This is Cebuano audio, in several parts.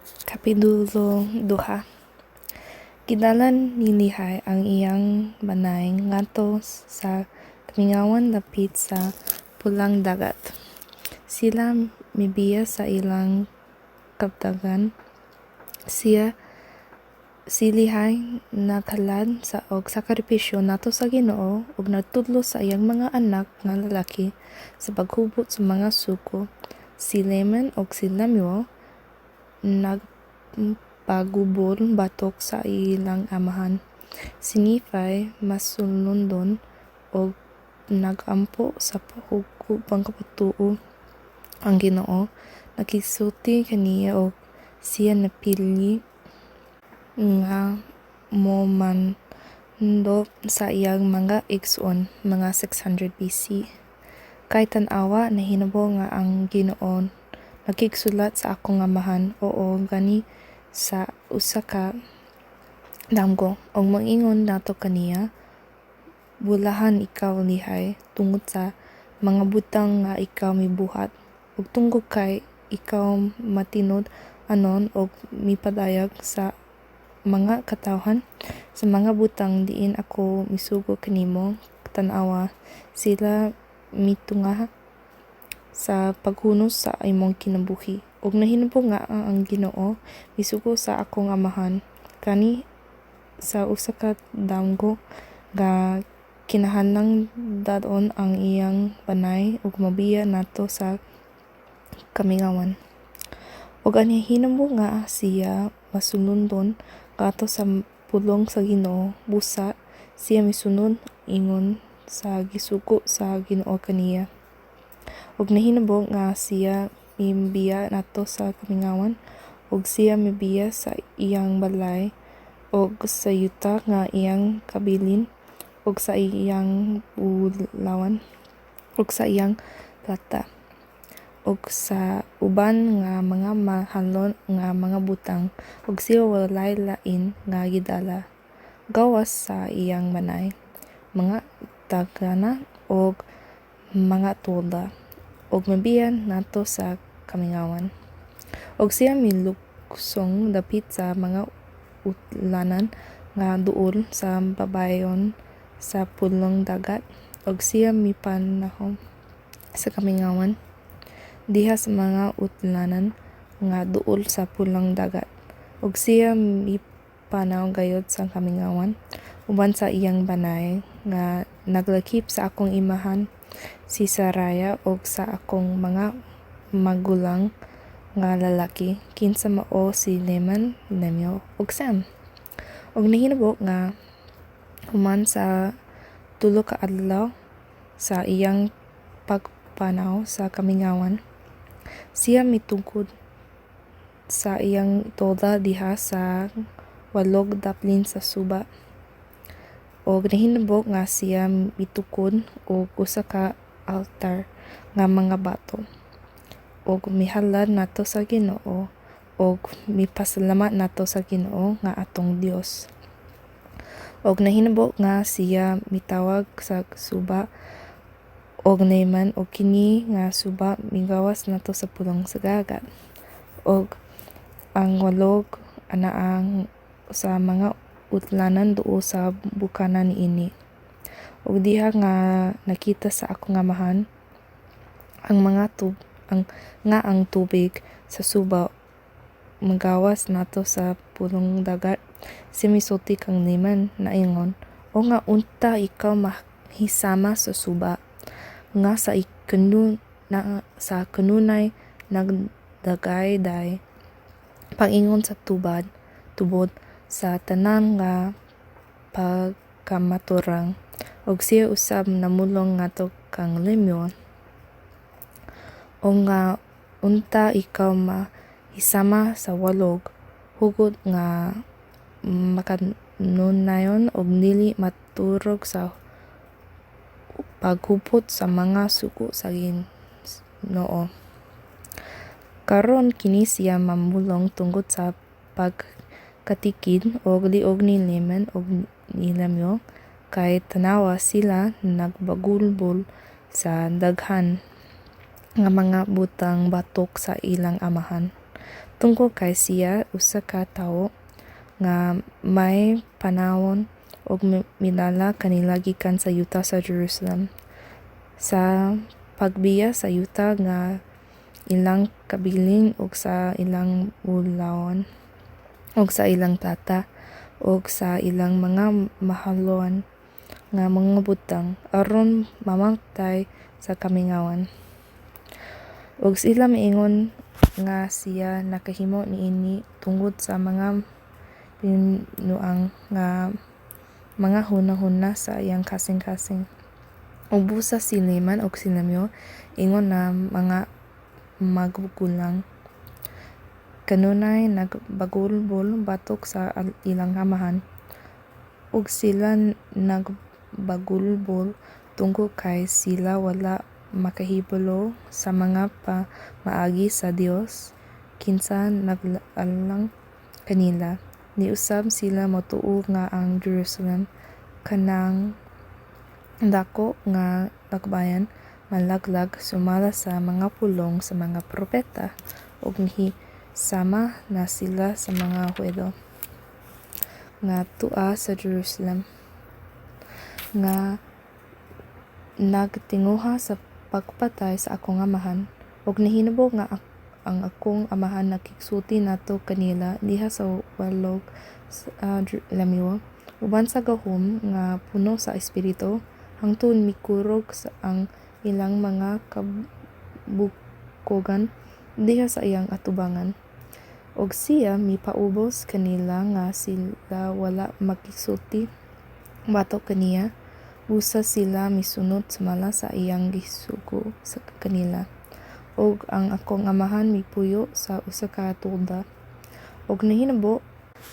Kapitulo 2. Gidala ni Lehi ang iyang banay ngadto sa kamingawan dapit sa Pulang Dagat. Sila mibiya sa ilang kapdagan. Si Lehi naghalad og sakripisyo ngadto sa Ginoo ug nagtudlo sa iyang mga anak nga lalaki sa paghubot sa mga sugo. Si Laman ug si Lemuel nagpagubol batok sa ilang amahan. Si Nephi masulondon ug nag-ampo sa pagpatuo ang Ginoo nakigsulti kaniya ug siya napili nga momando sa iyang mga igsoon, mga 600 BC. Kay tan-awa, nahinabo nga ang Ginoo nakigsulat sa akong amahan, oo, gani sa usa ka damgo, ug moingon nato kaniya, "Bulahan ikaw, Lehi, tungod sa mga butang nga ikaw mibuhat, ug tungod kay ikaw matinud-anon ug mipadayag sa mga katawhan sa mga butang diin ako misugo kanimo, tan-awa, sila mitungha sa paghunos sa imong kinabuhi." Ug nahinabo nga ang Ginoo misugo sa akong amahan, gani sa usa ka damgo, nga kinahanglan dad-on ang iyang banay ug mobiya ngadto sa kamingawan. Ug nahinabo nga siya masulondon ngadto sa pulong sa Ginoo, busa siya misunod ingon sa gisugo sa Ginoo kaniya. Ug nahinabo nga siya mibiya ngadto sa kamingawan, ug siya mibiya sa iyang balay, ug sa yuta nga iyang kabilin, ug sa iyang bulawan, ug sa iyang plata, ug sa uban nga mga mahalon nga mga butang, ug siya walay lain nga gidala, gawas sa iyang banay, mga dagana, ug mga tolda, ug mibiya ngadto sa kamingawan. Ug siya miluksong dapit sa mga utlanan nga duol sa babayon sa Pulong Dagat, ug siya mipanaw sa kamingawan, diha sa mga utlanan nga duol sa Pulong Dagat. Ug siya mipanaw gayod sa kamingawan, uban sa iyang banay nga naglakip sa akong imahan si Sariah ug sa akong mga magulang nga lalaki, kinsa mao si Laman, Lemuel, ug Sam. Ug nahinabo nga human sa 3 ka adlaw sa iyang pagpanaw sa kamingawan, siya mitukod sa iyang tolda diha sa walog daplin sa suba. Ug nahinabo nga siya mitukod og usa ka altar nga mga bato, ug mihalad ngadto sa Ginoo ug mipasalamat ngadto sa Ginoo nga atong Dios. Ug nahinabo nga siya mitawag sa suba og Laman, ug kini nga suba migawas ngadto sa pulong sa dagat. Ug ang walog anaa sa mga utlanan duol sa bukana niini. Ug diha nga nakita sa akong amahan ang mga tub ang nga ang tubig sa suba magawas ngadto sa pulong dagat, siya misulti kang Laman naingon, "O nga unta ikaw mahisama sa suba, nga sa kanunay nagdagayday pag-ingon sa tubod sa tanan nga pagkamaturang." Ug siya usab namulong ngadto kang Lemuel, "O nga unta ikaw mahisama sa walog, hugot nga makanunayon ug dili maturog sa paghupot sa mga sugo sa Ginoo." Karon kini siya mamulong tungod sa pagkatikid og liog ni Laman ug ni Lemuel, kay tan-awa, sila nagbagulbol sa daghan nga mga butang batok sa ilang amahan. Tungod kay siya usa ka tawo nga may panawon ug milala kanila gikan sa yuta sa Jerusalem, sa pagbiya sa yuta nga ilang kabilin ug sa ilang bulawan, ug sa ilang plata, ug sa ilang mga mahalon nga mga butang, aron mamatay sa kamingawan. Ug sila miingon nga siya nakahimo niini tungod sa mga binuang nga mga huna-huna sa iyang kasing-kasing. Ug busa si Laman ug si Lemuel ingon nga mga magulang, kanunay nagbagulbol batok sa ilang amahan. Ug sila nagbagulbol tungod kay sila wala makahibalo sa mga pamaagi sa Dios kinsa nag-alang kanila. Niusab sila motuo nga ang Jerusalem, kanang dako nga dakbayan, malaglag sumala sa mga pulong sa mga propeta, ug nahisama na sila sa mga Hudiyo nga tua sa Jerusalem, nga nagtinguha sa pagpatay sa akong amahan. Ug nahitabo nga ang akong amahan nakigsulti nato kanila diha sa walog sa Lemuel, uban sa gahom nga puno sa Espiritu, hangtod mikurog ang ilang mga kabukogan diha sa iyang atubangan. Ug siya mipaubos kanila nga sila wala makigsulti batok kaniya, busa sila misunod sumala sa iyang gisugo kanila. Ug ang akong amahan mipuyo sa usa ka tolda. Ug nahitabo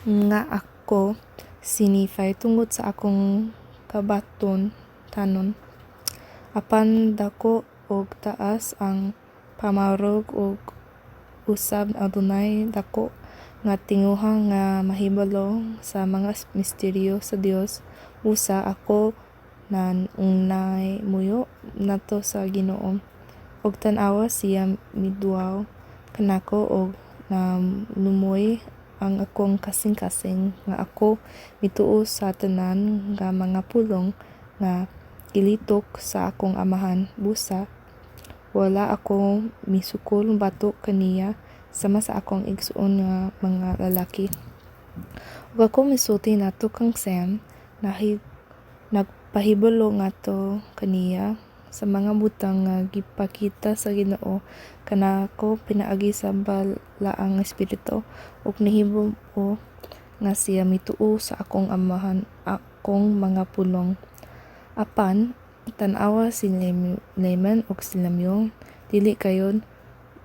nga ako, si Nephi, tungod sa akong kabatan-on, apan dako ug taas ang pamamarog ug usab adunay dako nga tinguha nga mahibalo sa mga misteryo sa Dios, busa ako nangamuyo nato sa Ginoo. Ug tan-awa, siya miduaw kanako, ug nalumoy ang akong kasing-kasing nga ako mituo sa tanan nga mga pulong nga gilitok sa akong amahan, busa wala ako misukol batok kaniya sama sa akong igsuon nga mga lalaki. Ug ako misulti nato kang Sam, nagpahibalo ngadto kaniya sa mga butang nga gipakita sa Ginoo kanako pinaagi sa Balaang Espiritu. Ug nahitabo nga siya mituo sa akong amahan akong mga pulong. Apan, tan-awa, si Laman ug si Lemuel dili gayud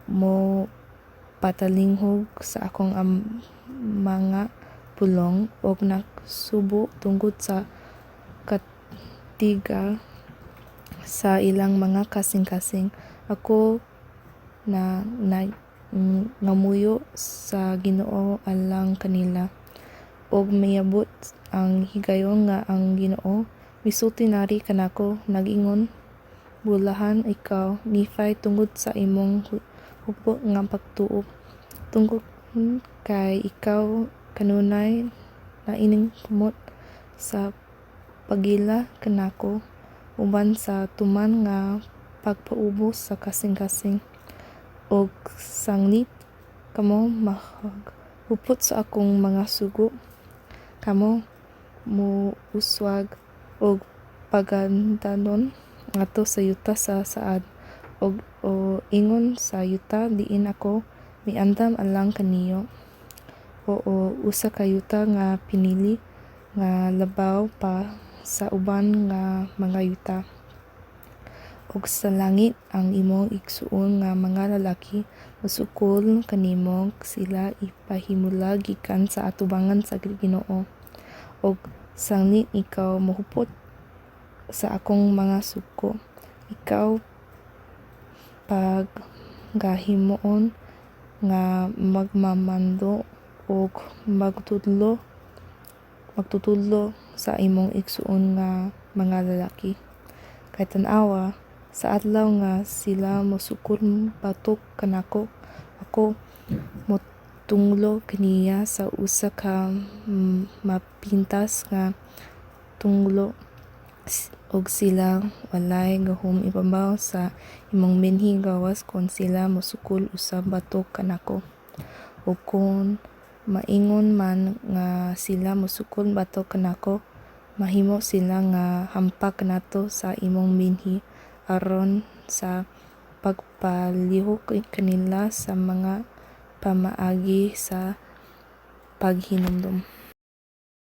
mopatalinghog sa akong mga pulong ug nagsubo tungod sa katigah sa ilang mga kasing-kasing. Ako nangamuyo sa Ginoo alang kanila. Ug miabot ang higayon nga ang Ginoo misulti nari kanako, nag-ingon, "Bulahan ikaw, Nephi, tungod sa imong hupot nga pagtuo, tungod kay ikaw kanunay naniningkamot sa pag-ila kanako uban sa tuman nga pagpaubos sa kasing-kasing. Ug sanglit kamo maghupot sa akong mga sugo, kamo mouswag og pagandadon ngadto sa yuta sa Saad, o ingon sa yuta diin ako miandam alang kaninyo, oo, usa ka yuta nga pinili nga labaw pa sa uban nga mga yuta. Ug sa langit ang imong igsuon nga mga lalaki mosukol kanimo sila ipahimulag gikan sa atubangan sa Ginoo. Ug sanglit ikaw mohupot sa akong mga sugo, ikaw pagahimuon nga magmamando ug magtutudlo sa imong igsuon nga mga lalaki. Kay tan-awa, sa adlaw nga sila mosukol batok kanako, ako Tunglo kaniya sa usa ka mapintas nga tunglo, ug sila walay gahom ibabaw sa imong binhi gawas kon sila mosukol usab batok kanako. Ug kon maingon man nga sila mosukol batok kanako, mahimo sila nga hampak kanato sa imong binhi aron sa pagpalihok kanila sa mga pamaagi sa paghinumdom.